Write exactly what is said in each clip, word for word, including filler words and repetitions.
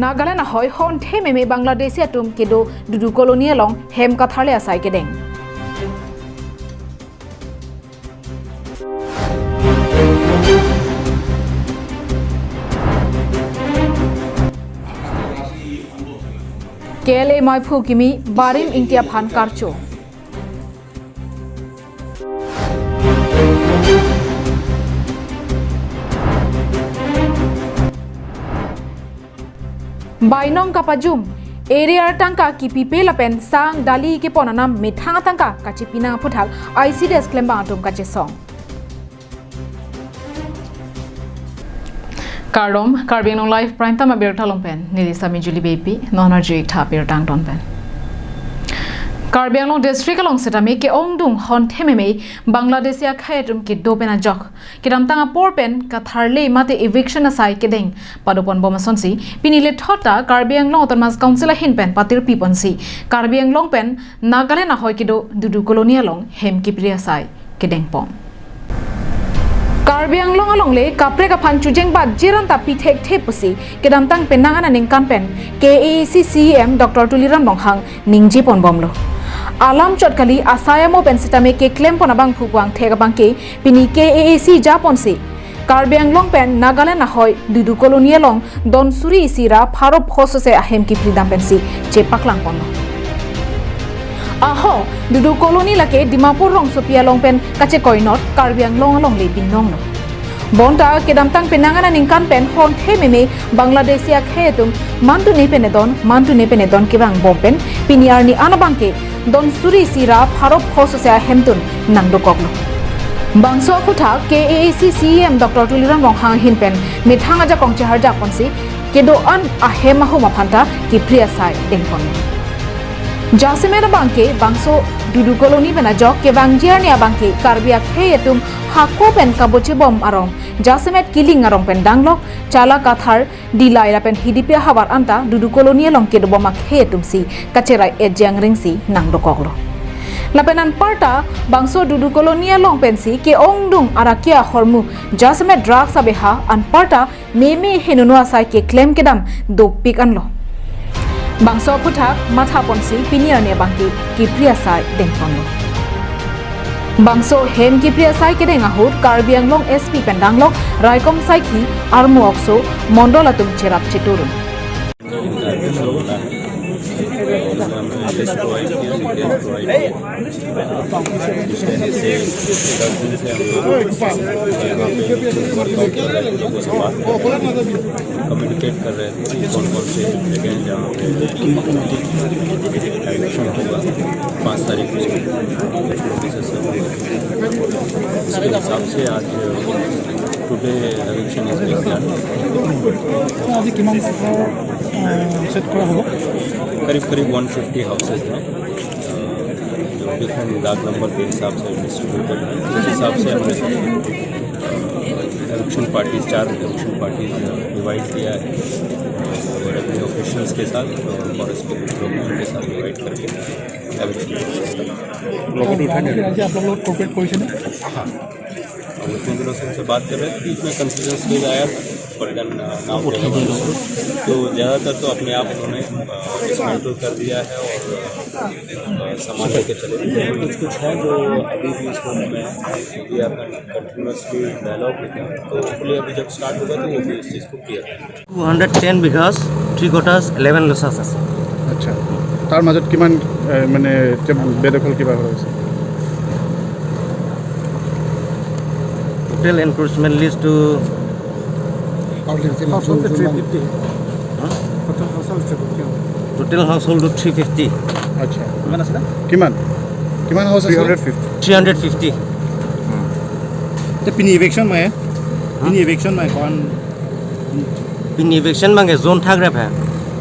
Nagaland ahoi honthe meme Bangladeshi atum kedo Dudu Colony along hem katharle asai kedeng. K L A maiphu kimi Barim Ingti aphan karcho. Bainong kapajum, area tangka kipipe lapen sang dali kepon anam methang atangka kachepinang aphuthak I C D S klembang atum kachesong. Kardom, Karbi Anglong Live Prime Time abirta along pen neli Sami Julie Beypi, non arju-ik tha abirta angton pen. Karbi Anglong District along setame ke-ongdung honthe meme Bangladeshi akhei atum kedo pen ajok kedamtang apor pen katharle mate eviction asai kedeng padoponbom asonsi pini lethot ta Karbi Anglong Autonomous Council ahin pen patirpiponsi Karbi Anglong pen Nagaland ahoi kedo Dudu Colony along hem kipri asai kedengpon. Karbi Anglong alongle kaprek aphan chujeng bat jiran ta pi thekthe pusi kedamtang penang aningkan pen K A A C C E M Doctor Tuliram Ronghang ningjeponbomlo. Alam chot kali asai amo pen setame keklempon abangphu puang thek abangke pini K A A C japonsi Karbi Anglong pen Nagaland ahoi Dudu Colony along don suri isi ra pharo pho sose ahem kipridam pensi chepaklangponlo. Aho, Dudu Colony lake Dimapur rongsopi along pen kachekoinot Karbi Anglong alongle binonglo. Bonta kedamtang penang aningkan pen honthe meme Bangladeshi akhei atum mantune pen edon, mantune pen edon kevangbom pen pini arni an abangke don suri isi ra pharo pho sose ahemtun nangdokoklo. Bangso aphuthak K A A C C E M Doctor Tuliram Ronghang ahin pen methang ajakong cheharjakponsi kedo-an ahem ahum aphanta kipri asai dengpon. Jasemet abangke bangso Dudu Colony pen ajok kevangji arni abangke Karbi akhei atum hako pen kabochebom arong, jasemet kiling arong pen danglok, chala kathar, dilai lapen hidipi ahavar anta Dudu Colony along kedobom akhei atumsi kacherai ejang ringsi nangdokoklo. Lapen anparta bangso Dudu Colony along pensi ke-ongdung arake ahormu jasemet drugs abeha anparta meme henunu asai keklem kedam dopik anlo. Bangso aphuthak mathaponsi pini arni abangke kipri asai dengponlo. Bangso hem kipri asai kedeng ahut Karbi Anglong S P pen danglok raikom saikhi armu okso mondol atum cherap cheturun. Communicate कर रहे थे कि कौन कौन से जगह हैं जहाँ पे इलेक्शन होगा, पाँच तारीख को। उसके हिसाब से आज today election is being done. আজি কিমান ঘৰ, আহ, ছেট কৰা হ'ব? करीब करीब वन फिफ्टी हाउसेज हैं। जो डिफरेंट दाग नंबर के हिसाब से डिस्ट्रीब्यूट करना है, उस हिसाब से हमने इलेक्शन पार्टीज, चार इलेक्शन पार्टीज डिवाइड किया है और अपने ऑफिशियल्स के साथ और फॉरेस्ट के लोगों के साथ डिवाइड करके इलेक्शन। লগতে উঠাই নিয়ে। ৰাইজে আপোনালোকক কোঅপাৰেট কৰিছেনে? हाँ, अब इतने दिनों से उनसे बात कर रहे थे कि इसमें कन्फ्यूजन स्टेज आया था, पर देन नाउ, तो ज़्यादातर तो अपने आप उन्होंने डिसमेंटल कर दिया है और अ, संभाल के चले। कुछ कुछ है जो अभी भी इसको मैं, क्योंकि आपका कंटिन्यूअसली डायलॉग होता है, तो होपफुली अभी जब स्टार्ट होगा तो वो भी इस चीज़ को क्लियर करेंगे। Two hundred ten bighas, three quarters, eleven losas আছে। আচ্ছা, তাৰ মাজত কিমান, এ, মানে, এতিয়া বেদখল কিবা হৈছে? Total encroachment list to household three fifty. হা? Total household three fifty. Total household three fifty. আচ্ছা। কিমান আছিলে? কিমান? কিমান হাউচ আছিলে? Three hundred fifty. Three hundred fifty. হুম। তো পিনি ইভিকশ্যন মায়ে? হা? পিনি ইভিকশ্যন মায়ে কন? Pini eviction abangke zone thak rep hai.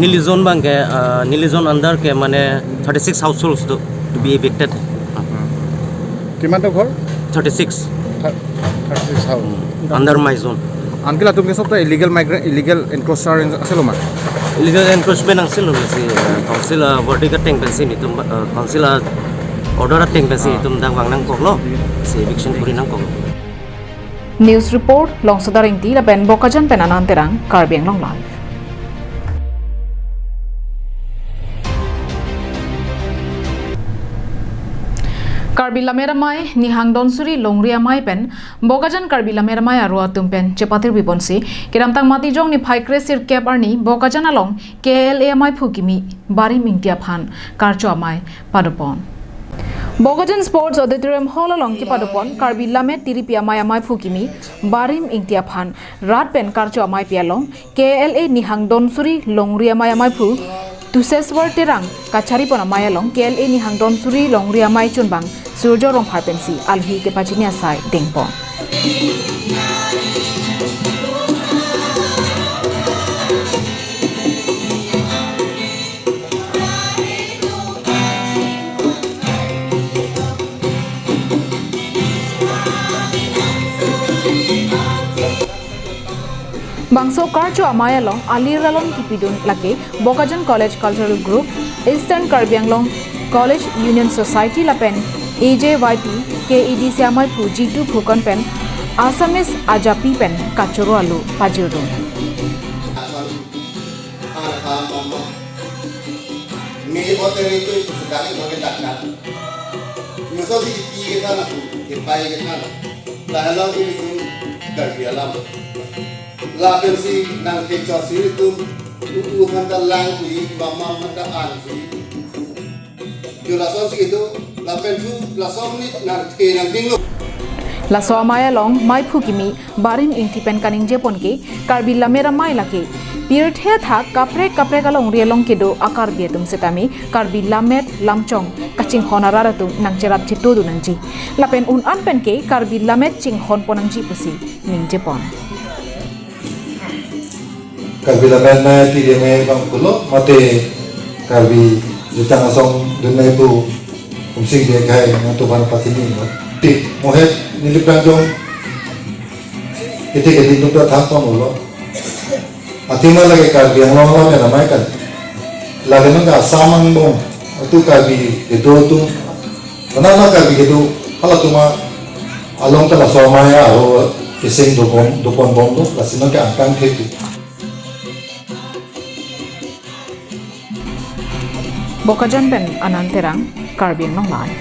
Neli zone abangke, uh, neli zone under ke mane thirty six households to, to be evicted hai. কিমানটা ঘৰ? Thirty six. Thirty six house. Under my zone. আনকি লাতুম কে সবটা illegal migrant, illegal এনক্ৰচাৰ আছিল মানে? Illegal encroachment angsil lo si, uh, council, uh, verdict ateng pensi nelitum, uh, council, uh, order ateng pensi nelitum dak vang nangkoklo, si eviction kuri nangkoklo. News report, Longsodar Ingti lapen Bokajan pen Anand Terang, Karbi Anglong Live. Karbi Lammet Amei, Nihang Donsuri Longri Amei pen Bokajan Karbi Lammet Amei aro atum pen chepatir biponsi, kedamtang Matijong niphai kresirkep arni Bokajan along K L A amaiphu kimi Barim Ingti aphan karcho amei padopon. Bokajan Sports Auditorium Hall along kepadopon Karbi Lammet Tiripi Amei amaiphu kimi Barim Ingti aphan rat pen karcho amei pi along K L A Nihang Donsuri Longri Amei amaiphu Tuseswar Terang kacharipon amei along K L A Nihang Donsuri Longri Amei chunbang Surjo Rongphar pensi alohi kepachini asai dengpon. Bangso karcho amei along alir alon kipidun lake Bokajan College Cultural Group, Eastern Karbi Anglong College Union Society lapen A J Y P K A D C amaiphu Jitu Phukan pen Assamese ajapi pen kachoro alo pajirdun. Me otere tu itu sekali makin dakna. Nyuso si pi kita na, ipai kita na. Lahalang ini tu Karbi alam. Lapen si nangkechor si itu, utu hanta lang kui, mama hanta an kui. Yo lason si itu, lapen tu lason ni nangke nangdinglo. Laso amei along maiphu kimi Barim Ingti pen kaningjepon ke Karbi Lammet Amei lake pirthe athak kaprek kaprek alongri along kedo a-Karbi atum setame Karbi Lammet Lamchong kachinghon arat atum nangcherap chetodun nangji. Lapen un-an pen ke Karbi Lammet chinghonpon nangji pusi ningjepon. Karbi Lammet Amei Tiripi Amei abang pulo mate Karbi Jutang Asong dun amei pu Umsing Dengkhai nangtumphan pachini lo. Ti mohet nilip rangjong iti ke dinduk da thak pon ulo. Athema lake Karbi Anglong alam ya namai kan. Lake nang ka Assam angbong atu Karbi kedo atum. Mana na Karbi kedo hala atum along ta laso amei aro keseng dopon dopon bomlo, lasi nang ke angkang thepi. Bokajan pen Anand Terang, Karbi Anglong Live.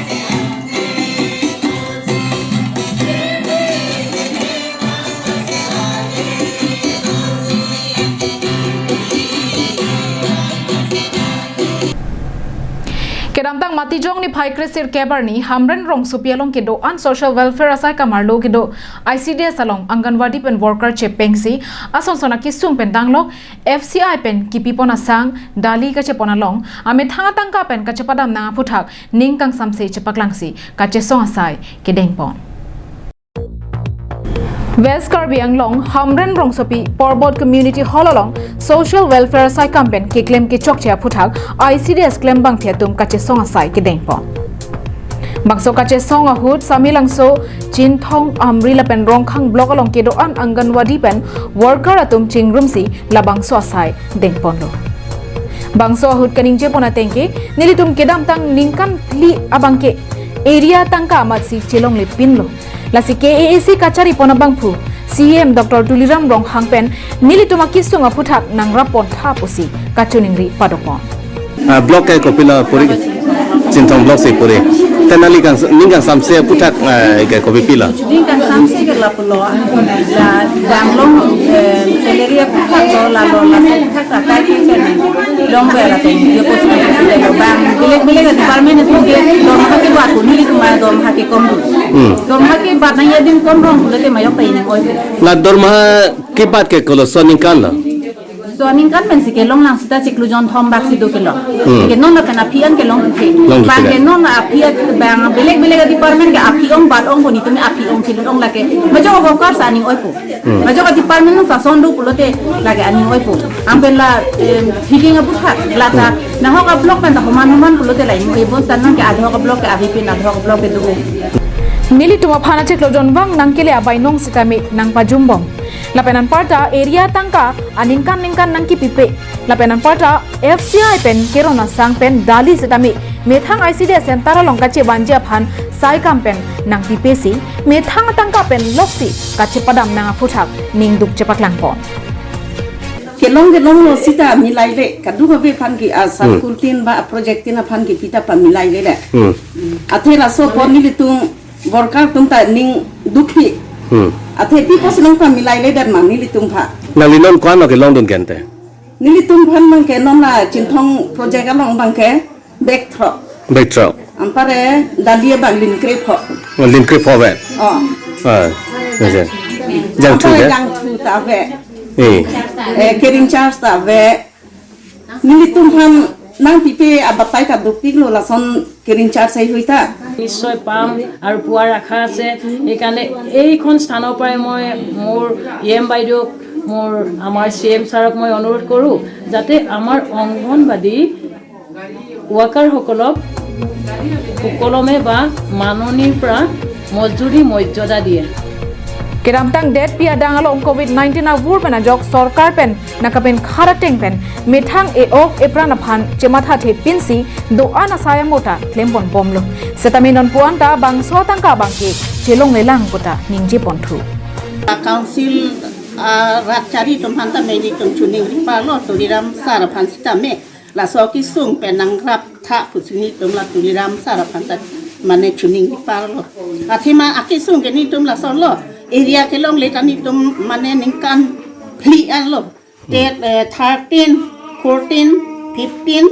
Kedamtang Matijong niphai kresirkep arni Hamren rongsopi along kedo-an social welfare asai kam arlo kedo I C D S along Anganwadi pen worker chepengsi ason son akesung pen danglok F C I pen kipipon asang dali kachepon along amethang atangka pen kachepadam nang aphuthak ning kangsamse chepaklangsi kachesong asai kedengpon. West Karbi Anglong Hamren rongsopi Porbot Community Hall along social welfare asai kam pen keklem kechokche aphuthak I C D S klembangpi atum kachesong asai kedengpon. Bangso kachesong ahut Samelangso, Chinthong, Amri lapen Rongkhang block along kedo-an Anganwadi pen worker atum chingrumsi labangso asai dengponlo. Bangso ahut kaningjepon ateng ke nelitum kedamtang ningkan phli abangke area atangka amatsi chelongle pinlo. Lasi K A A C kacharipon abangphu C E M Doctor Tuliram Ronghang pen nelitum akesung aphuthak nangrappon tha pusi kachiningri padopon. Ah, block ke kopilo puri? Chinthong block si puri. Te nangli kang, ning kangsamse aphuthak, ah, ke kopi pilo? Ning kangsamse ke lapulo. La, bang long, eh, salary aphuthak lo, la lo, la aphuthak ta kai ke kan. Long bera teng, ye post na lo bang. Belek belek department itu ke dorma ke buat ko, nelitum dorma ke kom. Hmm. Dorma ke bat nang ya din kom rong, lo te mayok ta ini oi. La dorma ke bat ke kolo so ningkan lo? So ningkan pensi kelong lang sita chiklo jon thom bak si do kelong. Hmm. Ke non lapen aphi an kelong ke. Long bak ke. Ke non aphi an bang belek belek department ke aphi ong bat ong ko nelitum aphi ong chilong lake. Majok abo kar sa ning oi ko. Hmm. Majok department nung sason do pulote lake aning oi ko. Ang pen la, em, feeding aphuthak la ta. Hmm. Nahok a-block pen ta homan homan pulote la ning oi bon tan nang ke adhok a-block ke avi pen adhok a-block ke do. Nelitum aphan achiklo jon vang nangkele abai nong sitame nangpajumbom. Lapen anparta area atangka aningkan ningkan nangkipipe. Lapen anparta F C I pen keron asang pen dali sitame methang I C D S center along kachevangji aphan sai kam pen nangpipesi methang atangka pen loksi kachepadam nang aphuthak ningduk chepaklangpon. Kelong kelonglo sita milaile, kadokave aphan ke, ah, Hmm. circle tin ba project tin aphan ke pita pamilaile de. Hmm. Athe laso apot nelitum worker atum ta ning dukpik. Hmm. Athe pi apotsi nangpamilaile det ma nelitum aphan. Nangli non ko-an lo kelongdun kente? Nelitum aphan abang ke non la Chinthong project along abang ke bag throk. Bag throk. Anpar ke dali abang lim krepho. Oh, lim krepho ave. Oh. Ah, yes, yes. Jangthu Anpar ke? Jangthu ta ave. Eh. Eh, carrying charge ta ave. Nelitum aphan nangpipe abatai ta dukpiklo lason carrying charge haihui ta. নিশ্চয় পাম আৰু পোৱাৰ আশা আছে। সেইকাৰণে এইখন স্থানৰ পৰাই মই মোৰ ই এম বাইদেউক, মোৰ আমাৰ চি এম ছাৰক মই অনুৰোধ কৰোঁ, যাতে আমাৰ অংগনবাদী ৱৰ্কাৰসকলক সুকলমে বা মাননিৰ পৰা মজুৰি মৰ্যাদা দিয়ে। Kedamtang detpi adang along covid nineteen avur pen ajok sorkar pen nangkapenkhat ateng pen methang e-ok epran aphan chemathathepinsi do-an asai amo ta klembom bomlo. Setame non puan ta bangso atangka abang ke chelonglelang pu ta ningjeponthu. Council, ah, rat chari atum aphan tame nelitum choningri parlo, Tuliram sir aphan sitame laso akesung pen nangraptha pusi nelitum la Tuliram sir aphan ta mane choningri parlo. Athema akesung ke nelitum lasonlo, area kelongle ta nelitum mane ningkan phli anlo. Tet, eh, thirteen, fourteen, fifteen,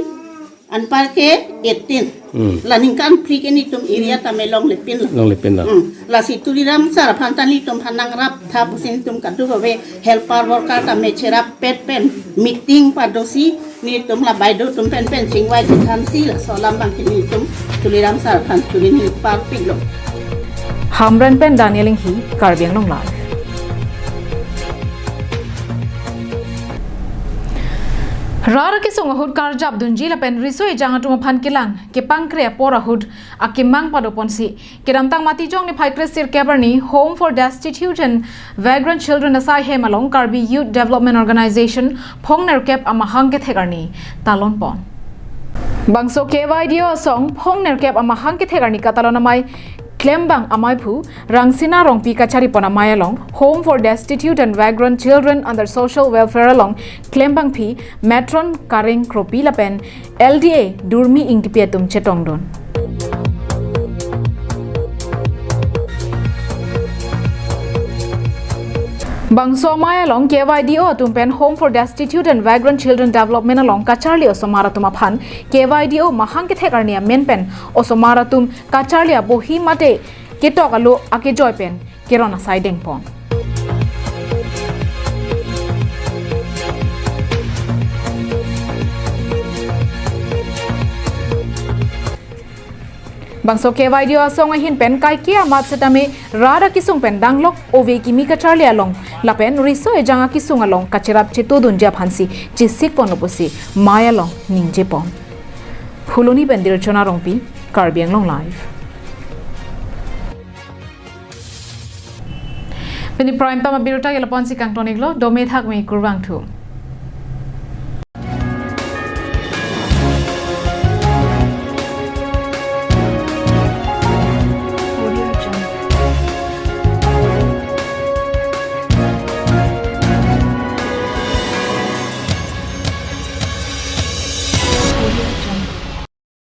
anpar ke eighteen. Hmm. La ningkan phli ke nelitum area tame longlepinlo. Longlepinlo. Hmm. Lasi Tuliram sir aphan ta nelitum aphan nangraptha pusi nelitum kadokave helper worker tame cherap pet pen meeting padosi nelitum la baido atum pen pen chingvai chethansi laso alam abang ke nelitum Tuliram sir aphan choningri parpiklo. Hamren pen Daniel Inghi, Karbi Anglong Live. Rat akesung ahut karjapdunji lapen riso ejang atum aphan kelang kepangkre apor ahut akemang padoponsi kedamtang Matijong niphai kresirkep arni Home for Destitute and Vagrant Children asai hem along Karbi Youth Development Organization phongnerkep amahang kethek arni talonpon. Bangso K Y D O asong phongnerkep amahang kethek arni katalon amei klembang ameiphu Rangsina Rongpi kacharipon amei along Home for Destitute and Vagrant Children under Social Welfare along klembangpi Matron Kareng Kropi lapen L D A Durmi Ingtipi atum chetongdun. Bangso amei along K Y D O atum pen Home for Destitute and Vagrant Children Development along kacharli osomar atum aphan K Y D O mahang kethek arni amen pen osomar atum kacharli abohi mate ketok alo akejoi pen keron asai dengpon. Bangso K Y D O asong ahin pen kaike amat setame rat akesung pen danglok ove kimi kacharli along lapen riso ejang akesung along kacherap chetodunji aphansi chesikponlo pusi amei along ningjepon. Phuloni pen Dirchona Rongpi, Karbi Anglong Live. Pini Prime Time abirta ke lapu-ansi kangton-iklo, dome thakmi, kurvangthu.